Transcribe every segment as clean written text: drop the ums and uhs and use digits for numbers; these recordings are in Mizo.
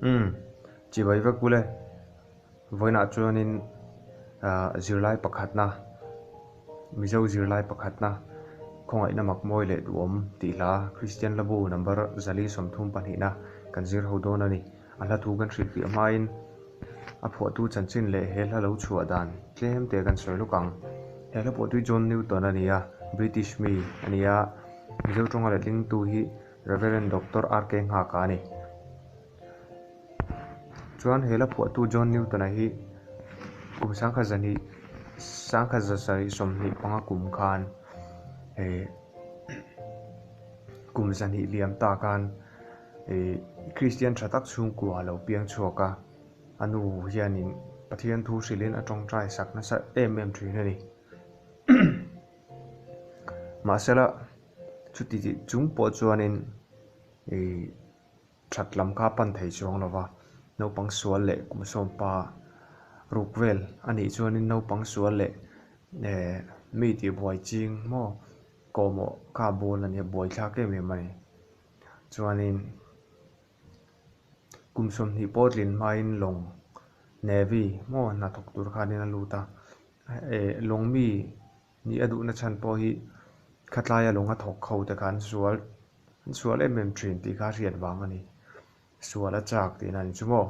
Umm, chibai vek bul e. Vawiinah chuanin zirlai pakhatna, Mizo zirlai pakhatna khawngaihna mak mawi leh duhawm tih hla Kristian Labu number 432na kan zir ho dawn a ni. A hla thu kan hrilhfiah hmain a phuahtu chanchin leh he hla lo chhuah dan tlem te kan sawi lawk ang. He hla phuahtu hi John Newton a ni a, British mi a ni a, Mizo tawnga letlingtu hi Rev. Doctor RK Nghaka a ni. Chuan he la phuahtu John Newton-a hi kum sangkhat zahnih sangkhat zasarih 25 kum khan eh kum zahnih liam ta khan eh Kristian tha tak chhungkua a lo piang chhuak a, a nu hianin Pathian thu hrilhin a tawngtai sak nasa em em thin a ni. Mahsela chuti tih chung pawh chuanin ih that lam kha a pan thei chuang lo va, naupang sual leh kum sawmpa ruk vel a nih chuanin naupang sual leh eh mi tihbuai ching maw kawhmawh kha a bawl a nia buaithlak em em a ni. Chuanin kum 20 pawh tlin hmain lawng navy maw hnathawk tur khanin a lut a, eh lawng mi Nih a duhna chhan pawh hi khatlaia lawng a thawk ho te kha an sual an sual em em thin tih kha a hriat vang a ni. Sual a chak tihna a ni chu maw?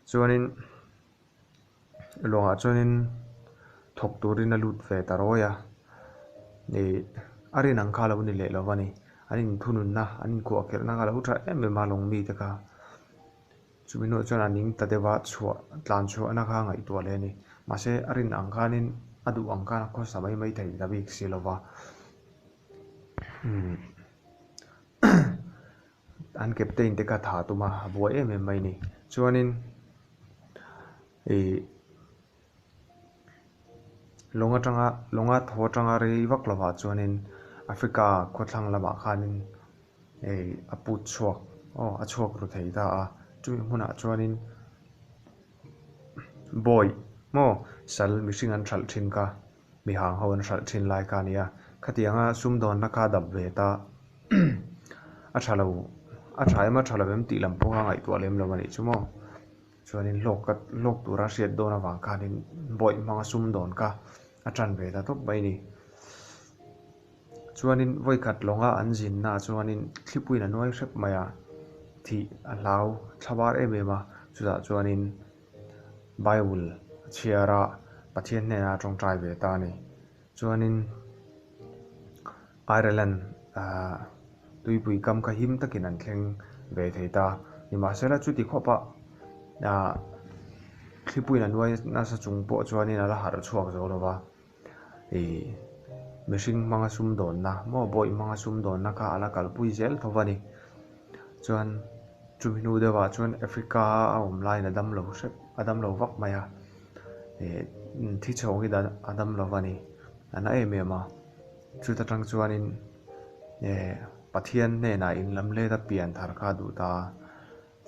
Chuanin lawngah chuanin thawk turin a lut ve ta rawi a, ih a rin ang kha a lo ni leh lo va ni. An inthununna an inkuahkhelhna kha a lo tha em em a lawng mite kha. Chumi hnuah chuan a ning ta deuh a, chhuah tlan chhuahna kha a ngaihtuah leh a ni. Mahse, a rin ang khanin a duh ang khan a khawsa mai mai thei ta bik si lo va. Umm an captain te kha tha tum a, a buai em em mai a ni. Chuanin ih lawng atanga lawnga thaw atanga rei vak lovah chuanin Africa khawthlang lamah khanin hei a put chhuak aw a chhuak ru thei ta a chumi hmunah chuanin bawi maw sal mihring an hralh thin kha mi hang ho an hralh thin lai kha a ni a khatianga sumdawnna kha a dap ve ta a tha lo a tha em a tha lo em tih lam pawh kha a ngaihtuah lem lo a nih chu maw. Chuanin hlawk ka hlawk tura hriat dawn avang khanin bawih hmanga sumdawn kha a tan ve ta tawp mai a ni. Chuanin vawikhat lawnga an zinnaah chuanin thlipuiin a nuai hrep mai a, thih a hlau thla var em em a, chutah chuanin Bible a chhiar a, Pathian hnenah a tawngtai ve ta a ni. Chuanin Ireland ahh tuipui kam kha him takin an thleng ve thei ta. Nimahsela chuti khawp a ahh thlipuiin a nuai nasa chung pawh chuanin a la harh chhuak zo lo va, ih mihring hmanga sumdawnna maw bawih hmanga sumdawnna kha a la kalpui zel tho va ni. Chuan chumi hnu deuhah chuan Africa a awm laiin a dam lo hrep a dam lo vak mai a. Ih thi chhawng hi a dam lo va ni a na em em a chuta tang chuanin eh Pathian hnenah in lam let a pian thar kha a duh ta a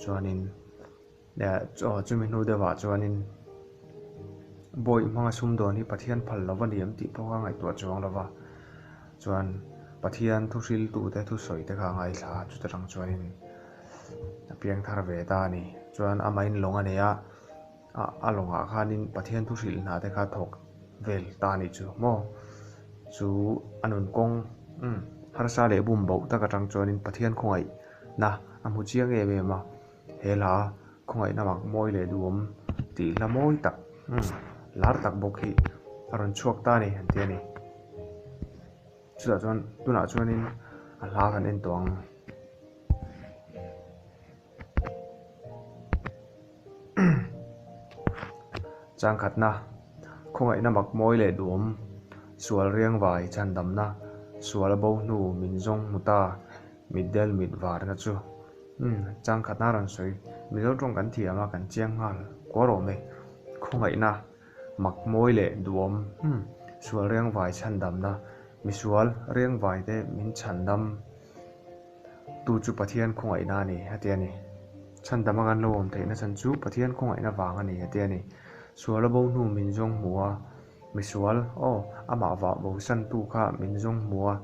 chuanin eh aw chumi hnu deuhah chuanin bawih hmanga sumdawn hi Pathian phal lo va ni em tih pawh kha a ngaihtuah chuang lo va chuan Pathian thu hriltute thusawi te kha a ngaithla a chuta tang chuanin a piang thar ve ta a ni chuan amahin lawng a nei a. A lawngah khanin Pathian thu hrilh hna te kha thawk vel ta a nih chu maw? Chu a nun kawng umm harsa leh bum boh tak atang chuanin Pathian khawngaihna a hmu chiang em em a, he hla khawngaihna mak mawi leh duhawm tih hla mawi tak umm lar tak bawk hi a rawn chhuak ta a ni an ti a ni. Chutah chuan tunah chuanin a hla kan en tawh ang. Changkhatna, khawngaihna mak mawi leh duhawm, sual riangvai chhandamna, sual a bo hnu min zawng hmu ta, mitdel mit varna chu. Umm, changkhatna a rawn sawi. Mizo tawng kan thiam a, kan chiang nghal kuar awm e. Khawngaihna mak mawi leh duhawm, umm, sual riangvai chhandamna, misual riangvai te min chhandam. Tu chu Pathian khawngaihna a ni, a ti a ni. Chhandam anga an lo awm theihna chhan chu Pathian khawngaihna vang a ni, a ti a ni. Sual a bo hnu min zawng hmu a, misual, aw, amah vah bosantu kha min zawng hmu a,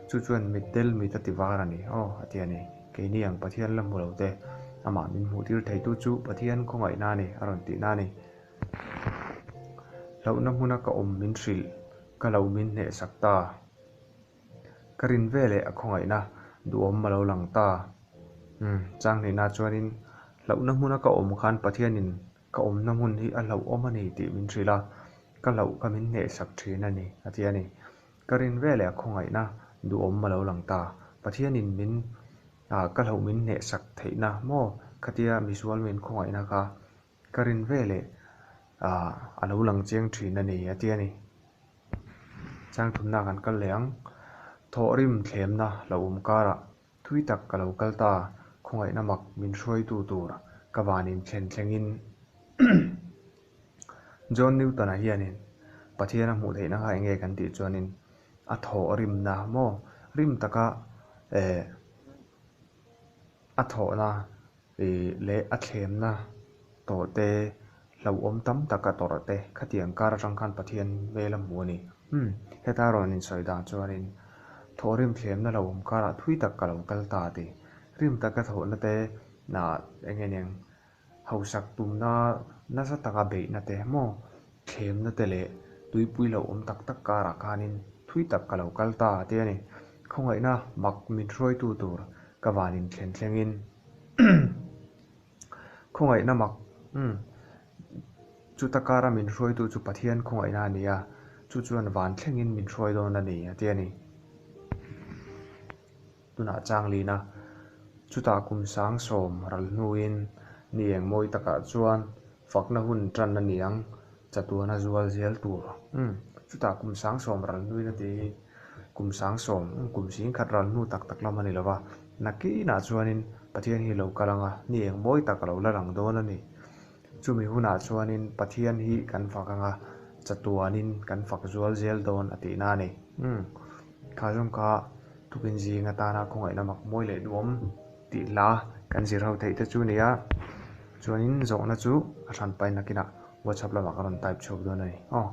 chu chuan mitdel mit a ti var a ni, aw, a ti a ni. Keini ang Pathian la hmu lo te, Amah min hmuhtir theitu chu Pathian khawngaihna a ni, a rawn tihna a ni. Hlauhna hmuna ka awm min hrilh, ka lo min hnehsak ta. Ka rin ve leh a khawngaihna duhawm a lo lang ta. Umm, chang hnihna chuanin hlauhna hmuna ka awm khan Pathianin ka awmna hmun hi a hlauhawm a ni tih min hrilh a, ka hlauh kha min hnehsak thin a ni, a ti a ni. Ka rin ve leh a khawngaihna duhawm a lo lang ta. Pathianin min ah ka hlauh min hnehsak theihna maw khatia misual min khawngaihna kha Ka rin ve leh ah a lo lang chiang thin a ni a ti a ni. Chang thumna kan kal leh ang. Thawhrim thlemna lo awm karah thui tak ka lo kal ta, khawngaihna mak min hruaitu tur ka vanin thlen thlengin John Newton-a hianin Pathian a hmuh theihna kha eng nge kan tih chuanin a thawhrimna maw rim taka eh a thawhna Ih leh a thlemna tawh te, hlauhawm tam tak a tawrh te, khatiang kar atang khan Pathian hmel a hmu a ni. Umm, heta rawn insawi dan chuanin thawhrim thlemna hlauhawm karah thui tak ka lo kal ta a ti. Rim taka thawhna te, nah eng nge niang, hausak tumna nasa taka beihna te maw, thlemna te leh tuipui hlauhawm tak tak karah khanin thui tak ka lo kal ta a ti a ni. Khawngaihna mak min hruaitu tur ka vanin thlen thlengin. Khawngaihna mak umm chuta kara min hruaitu chu Pathian khawngaihna a ni a, chu chuan van thlengin min hruai dawn a ni a ti a ni. Tunah Changlina chutah kum 70,000 ral hnuin ni eng mawi takah chuan fakna hun tan a ni ang, chatuana zual zel tur umm chutah kum 70,000 ral hnuin a ti hi. Kum 70,000, kum 10,000 ral hnu tak tak lam a ni lo va, nakinah chuanin Pathian hi lo kal ang a, ni eng mawi tak a lo la lang dawn a ni. Chumi hunah chuanin Pathian hi kan fak ang a, chatuanin kan fak zual zel dawn a tihna a ni. Umm, kha zawng kha tukin zing atana khawngaihna mak mawi leh duhawm tih hla kan zir ho theih te chu a ni a, chuanin zawhna chu a hranpai nakinah WhatsApp lamah ka rawn type chhuak dawn a ni. Aw.